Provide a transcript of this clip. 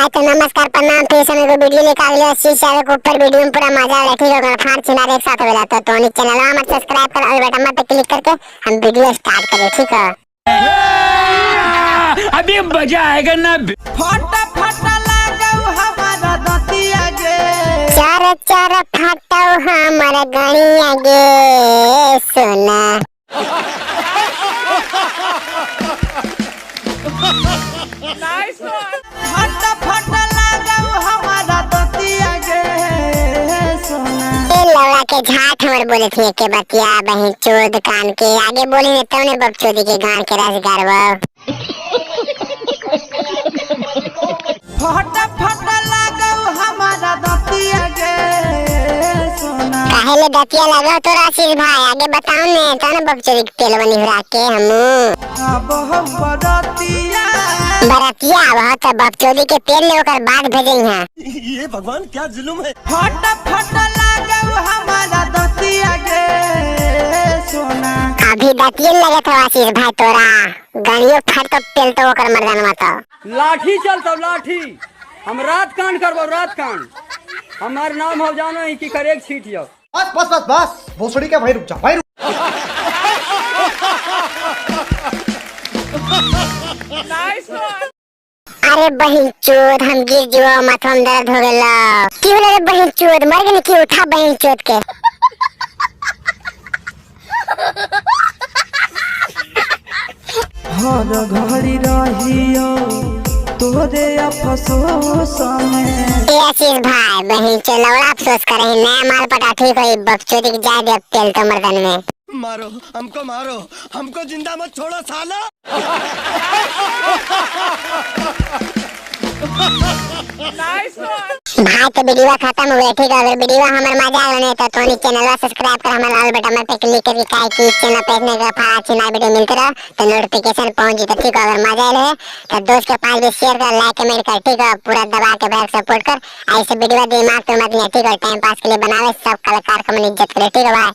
भाई तो नमस्कार प्रणाम, फिर से मेरे को वीडियो निकाल लिया शीशा के ऊपर वीडियो में पूरा मजा आ रहा है, ठीक है। फाड़ चिनार एक साथ होला तो तोनी चैनल हमार सब्सक्राइब कर और बटन पे क्लिक करके हम वीडियो स्टार्ट करें, ठीक है। अभी मजा आएगा ना। फटा फटा लागौ हमारा दतिया गे। चार चार फाटो हमार गणिया गे सोना। फटा फटा लागौ हमारा दतिया गे सोना। ए लौड़ा के झाट हमर बोले थी के बतिया बहिन चोद कान के आगे बोली ने तब ने बकचोदी के गान के रस गरबा। फटा फटा लागौ हमारा दतिया गे सोना। काहे ले दतिया लगा तो आशीष भाई आगे बताओ ने तब ने बकचोदी के तेल बनी हुरा के हमू अब बरतिया बरतिया वह तो बकचोदी के तेल ले ओकर बाद भेजे यहाँ। ये भगवान क्या जुल्म है। फटा फटा लागौ हमारा दतिया गे सोना। अभी दतिये लगे था आशीष भाई तोरा गणियो फट तो तेल तो ओकर मर्दानवा तो लाठी चलतो लाठी, हम रात कांड करबो रात कांड। हमार नाम हो जानो ही कि करेक छीट यो। बस बस बस बस भोसड़ी के भाई रुक जा भाई रुक। अरे बहिन चोद हम गिर जुआ माथा में दर्द हो गेलो। की होलो रे बहिन चोद मर गेली की उठा बहिन चोद के। हर घड़ी रहियो तोरे अफसोस में। ए आशीष भाई बहिन चोद लौड़ा अफसोस करे नया माल पटा ठीक होई बकचोदी के जाए दे तेल तो मर्दन में। मारो हमको, मारो हमको, जिंदा मत छोड़ो साला। भाई तो वीडियो खत्म हो गया, ठीक है। अगर वीडियो हमार मजा आयो नहीं तो तोनी चैनल सब्सक्राइब कर हमार लाल बटन पे क्लिक करके काहे कि चैनल पे इतने का फाड़ा चिना वीडियो मिलते रहो तो नोटिफिकेशन पहुंच जाता, ठीक है। अगर मजा आयो है तो दोस्त के पास भी शेयर कर, लाइक कमेंट कर, ठीक है। पूरा दबा के भाई सपोर्ट कर। ऐसे वीडियो दिमाग पे मत नहीं, ठीक है। टाइम पास के लिए बनावे सब कलाकार का मन इज्जत करे, ठीक है भाई।